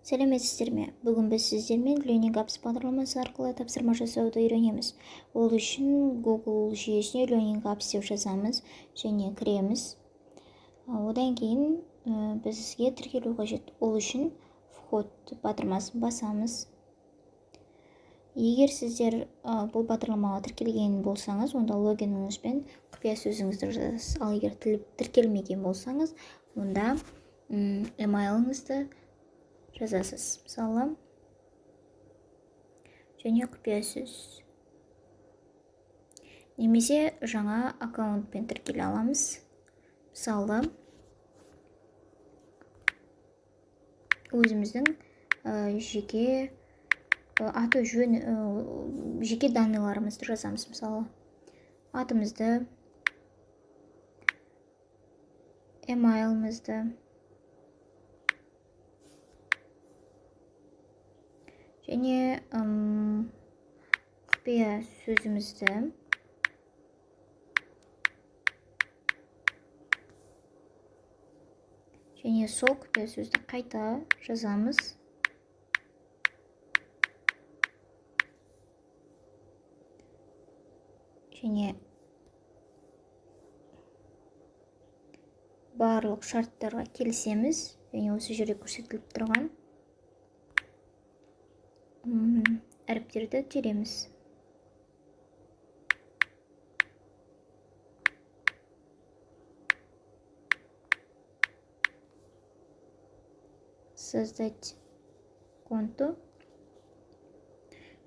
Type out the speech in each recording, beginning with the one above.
Сәлеметсіздер ме? Бүгін біз сіздермен Learning Apps бағдарламасы арқылы тапсырма жасауды үйренеміз. Ол үшін Google жүйесіне Learning Apps деп жазамыз және кіреміз. Одан кейін бізге тіркелу қажет. Ол үшін вход батырмасын басамыз. Егер сіздер бұл батырмаға тіркелген болсаңыз, онда логиніңіз бен құпия сөзіңізді жазасыз. Ал егер тіркелмеген болсаңыз, онда email-іңізді жазасыз. Мысалы, және құпия сөз. Немесе жаңа аккаунтпен тіркеле аламыз. Мысалы, өзіміздің жеке аты жөн, жеке данныйларымызды жазамыз. Мысалы, атымызды, email-ымызды және құпия сөзімізді, және сол құпия сөзді қайта жазамыз. Және барлық шарттарға келісеміз. Және осы жерде көрсетіліп тұрған әріптерді тереміз. Создать конту.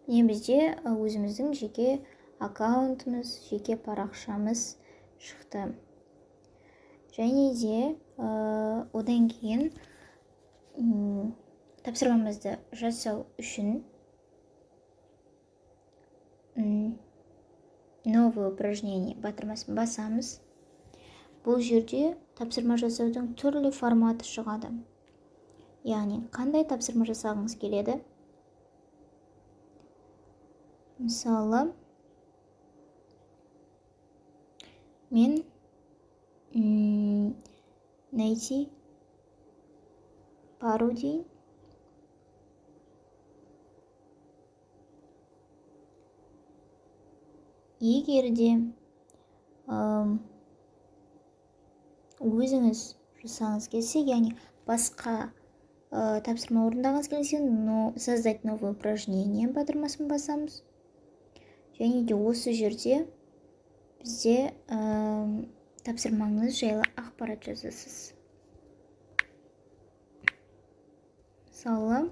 Міне, бізде өзіміздің жеке аккаунтымыз, жеке парақшамыз шықты. Және де одан кейін тапсырмамызды жасау үшін новое упражнение батырмасын басамыз. Бұл жерде тапсырма жасаудың түрлі форматы шығады. Яғни қандай тапсырма жасағыңыз келеді? Мысалы, мен найти пару дейін. Егер де өзіңіз жасағыңыз келсе, яғни басқа тапсырма орындағыңыз келсе, но создать новое упражнение батырмасын басамыз. Және де осы жерде бізде тапсырмаңыз жайлы ақпарат жазасыз. Мысалы,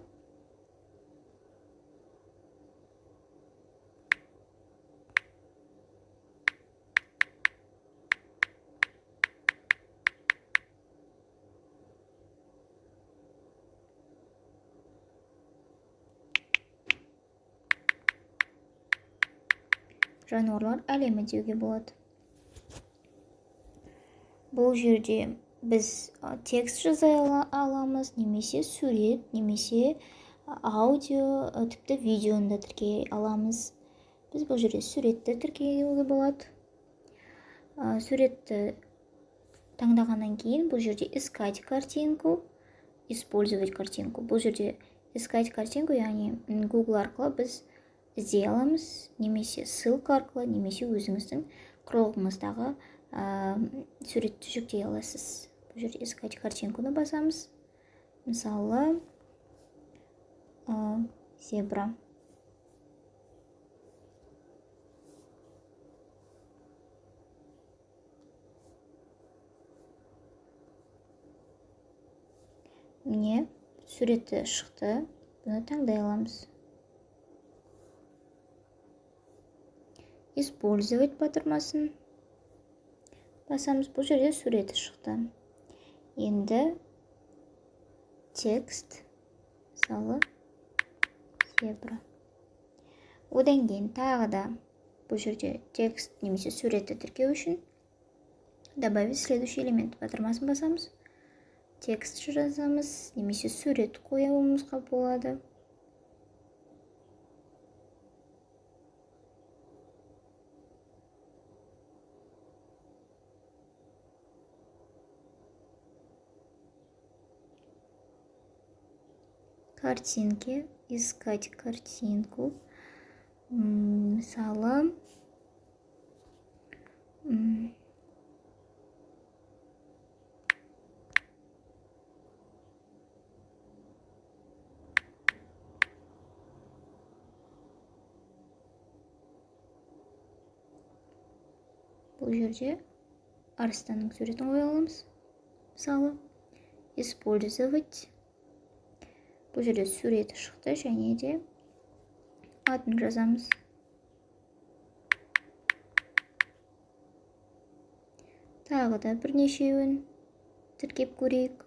жануарлар әлемі деуге болады. Бұл жерде біз текст жаза аламыз, немесе сурет, немесе аудио, тіпті видеоны да тіркей аламыз. Біз бұл жерде суретті тіркеуге болады. Суретті таңдағаннан кейін бұл жерде искать картинку, использовать картинку. Бұл жерде искать картинку, яғни Google арқылы біз іздей аламыз, немесе ссылка арқылы, немесе өзіңіздің құрылғыңыздағы суретті жүктей аласыз. Бұл жерде искать картинканы басамыз. Мысалы, зебра. Міне, суреті шықты. Бұны таңдай аламыз. Использовать батырмасын басамыз. Бұл жерде суреті шықты. Енді текст, мысалы, зебра. Одан кейін тағы да бұл жерде текст немесе суретті тіркеу үшін добавить следующий элемент батырмасын басамыз. Текст жазамыз немесе сурет қоюымызға болады. Картинки, искать картинку. Мысалы, бұл жерде арыстанның суретін қоя аламыз. Мысалы, использовать. Бұл жерде суреті шықты, және де атын жазамыз. Тағы да бірнешеуін тіркеп көрейік.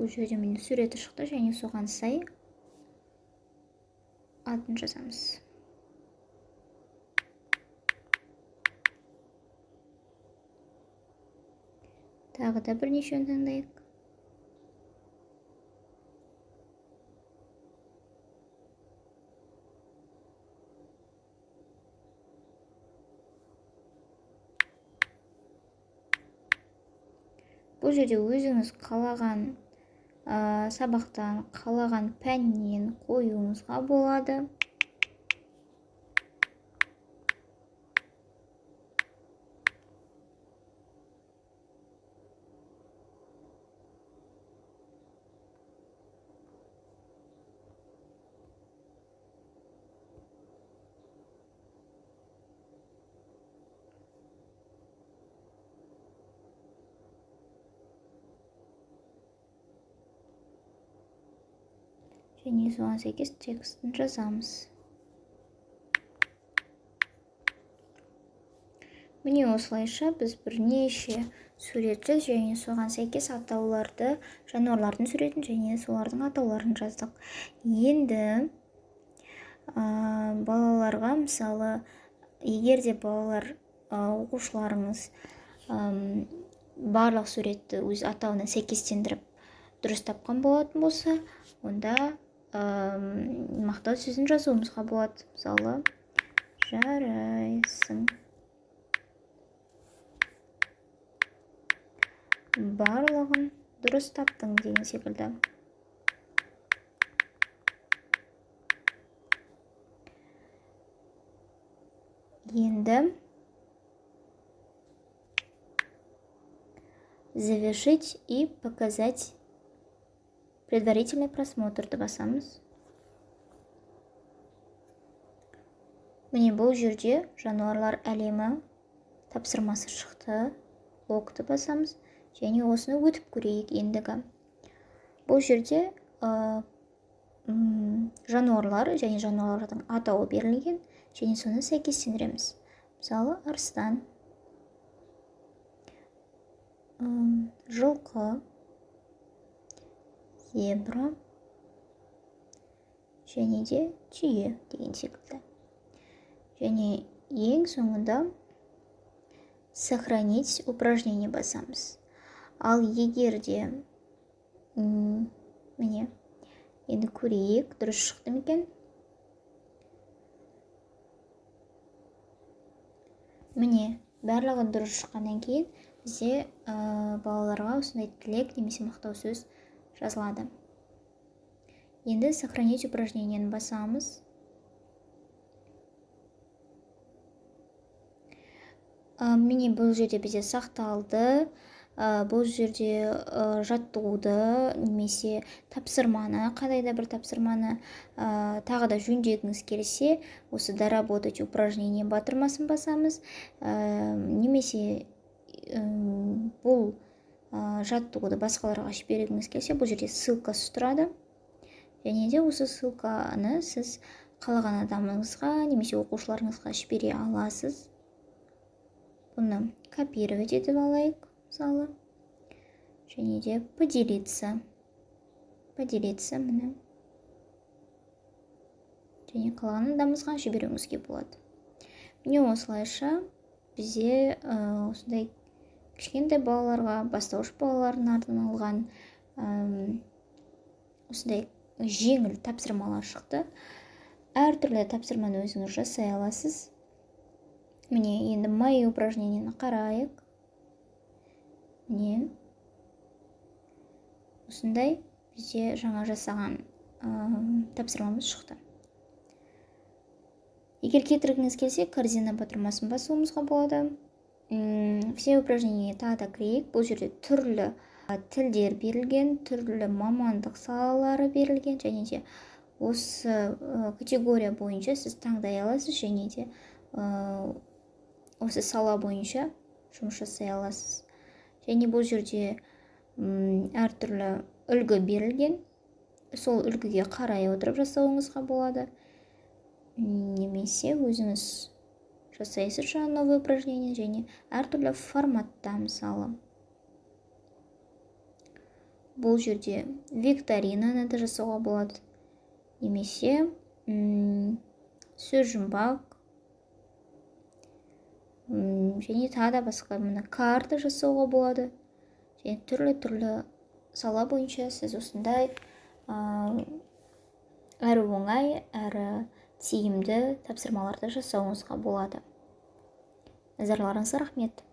Бұл жерде міне суреті шықты, және соған сай атын жазамыз. Тағы да бірнешеуін таңдайық. Бұл жерде өзіңіз қалаған сабақтан, қалаған пәннен қоюыңызға болады. Және соған сәйкес текстін жазамыз. Міне, осылайша біз бірнеше суретті және соған сәйкес атауларды, жануарлардың суретін және солардың атауларын жаздық. Енді балаларға, мысалы, егер де балалар, оқушыларыңыз барлық суретті өз атауына сәйкестендіріп дұрыс тапқан болатын болса, онда мақтау сөзін жазуымызға болады. Мысалы, жарайсың, барлығын дұрыс таптың деген секілді. Енді завершить и показать предварительный просмотрды басамыз. Міне, бұл жерде жануарлар әлемі тапсырмасы шықты. Окты басамыз және осыны өтіп көрейік ендігі. Бұл жерде жануарлар және жануарлардың атауы берілген, және соны сәйкестендіреміз. Мысалы, арыстан, жылқы, зебра және де түйе деген секілді. Және ең соңында сохранить упражнение басамыз. Ал егер де, міне, енді көрейік, дұрыс шықты ма екен? Міне, барлығы дұрыс шыққаннан кейін бізде балаларға осындай тілек немесе мақтау сөз жазылады. Енді сохранить упражнениені басамыз. Міне, бұл жерде бізде сақталды. Бұл жерде жаттығуды немесе тапсырманы, қандай да бір тапсырманы, тағы да жөндегіңіз келсе, осы доработать упражнение батырмасын басамыз. Немесе бұл жаттығуды басқаларға жібергіңіз келсе, бұл жерде ссылкасы тұрады. Және де осы ссылканы сіз қалаған адамыңызға немесе оқушыларыңызға жібере аласыз. Бұны копировать етіп алайық, мысалы. Және де поделиться. Поделиться, міне. Және қалаған адамыңызға жіберуіңізге болады. Міне, осылайша бізде осындай кішкентай балаларға, бастауыш балаларына арналған Осындай жеңіл тапсырмалар шықты. Әртүрлі тапсырманы өзіңіз жасай аласыз. Міне, енді «Мои упражнение» ні қарайық. Міне, осындай бізде жаңа жасаған тапсырмамыз шықты. Егер кетіргіңіз келсе, «Корзина» батырмасын басуымызға болады. «Все упражнения» тағы да кірейік. Бұл жерде түрлі тілдер берілген, түрлі мамандық салалары берілген және де осы категория бойынша сіз таңдай аласыз және де осы сала бойынша жұмыс жасай аласыз. Және бұл жерде әртүрлі үлгі берілген, сол үлгіге қарай отырып жасауыңызға болады немесе өзіңіз жасайсыз жаңа новое упражнение. Және әртүрлі форматта, мысалы, бұл жерде викторинаны да жасауға болады немесе сөз жұмбақ және тағы да басқа. Мына карта жасауға болады. Және түрлі түрлі сала бойынша сіз осындай әрі оңай, әрі тиімді тапсырмаларды жасауыңызға болады. Назарларыңызға рахмет.